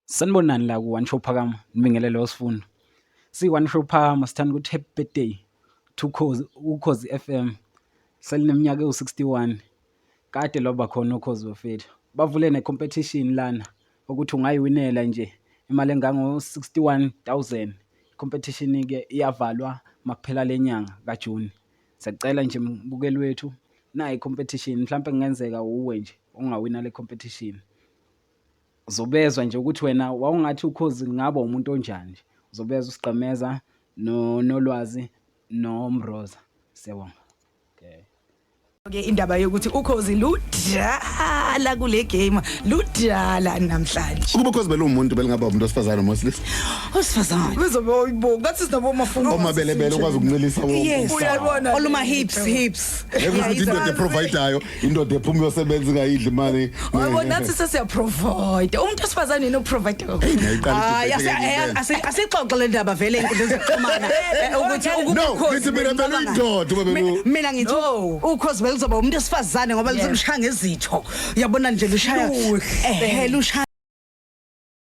Sanibonani la ku One Show Phakama, nibingelele osifundo. Si One Show Phakama sithanda ukuthi happy birthday to Khozi, uKhozi FM. Selineminyaka ewu-61. Kade lwaba khona uKhozi bafethu. Bavule ne-competition lana ukuthi ungayiwinela nje imali engango-61,000. Competition-ke iyavalwa makuphela le nyanga kaJuni. Siyacela nje mbukeli wethu nayi i-competition mhlampe kungenzeka uwe nje ongawina le competition. Uzobezwa nje ukuthi wena wawungathi uKhozi ngaba umuntu onjani nje. Uzobezwa uSigqemeza noNolwazi noMroza. Siyabonga. Okay. Ke indaba yokuthi ukhozi ludala kule game, ludala namhlanje. Ukuba ukhozi beluwumuntu, belingaba umuntu wesifazane noma wesilisa? Osifazane. Bezobe oyibo ngathi sinabo mafungo. Omabelebele okwazi ukuncelisa wonke. Yes. Uyabona. Oluma hips hips. Ngeke ukuthi indoda eprovidayo, indoda ephuma iyosebenza ingayidli imali. Yabo, nathi sesiya-provide. Umuntu wesifazane yena u-provide kakhulu. Nayiqala Hayi, i-debate ke impela. Asixoxe le ndaba vele enkundleni zokuxhumana ukuthi ukuba No, ukhozi ngithi mina belucabanga. beluyindoda uba Mina ngithi No. ukhozi beluzoba umuntu wesifazane ngoba lizomshaya ngezitho. Uyabona nje lushaya Luhle. Lushaya.